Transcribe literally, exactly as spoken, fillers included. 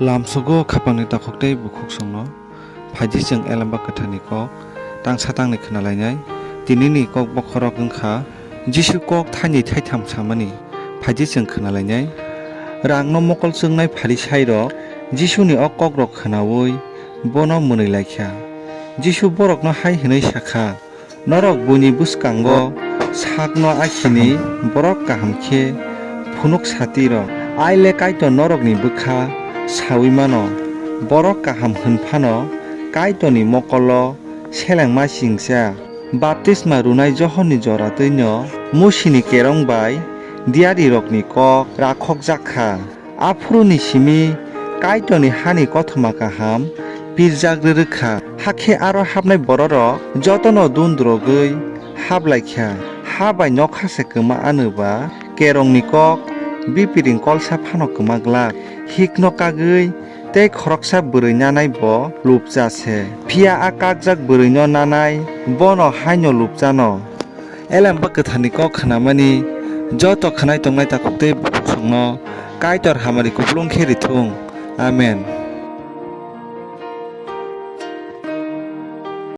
Lamsogo khapangni takhuk tei bukhuksongno phaidi chwng Elembak Kwtharni kok tangsa tangni khwnalainai. Tinini kok bokhorok wngkha Jisu kok thainwi thaitham samani. Phaidi chwng khwnalainai. Rangno mokol chwngnai Pharisairok Jisuni o kokrok khwnaui bono mwnwi laikha. Jisu borokno hai hwnwi sakha, Norok buini bwskango sakno akhini borok kaham khe phunuk sati rw, ai le Kaitor norokni bwkha saui mano. Borok kaham hwn phano Kaitorni mokolo selengma singcha. Baptisma rwnai Johonni jora twi'-no Musini kerong bai diyarirokni kok rakhokjak kha. Aphuruni simi Kaitorni hani kothoma kaham pirjak rwrwk kha, hakhe aro hapnai bororok jotono dundrogwi hap lai kha. Ha bai nokha se kwma anw ba kerongni kok bipiring kolsa phano kwma glak. Hikno kagwi tei khoroksa bwrwi nanai bo lupcha se, phiya a kakjak bwrwino nanai bono haino lupchano. Elembak Kwtharni kok khwnamani joto khwnai tongnai takhuk tei bukhuksongno Kaitor hamari kupulung khe rithung. Amen.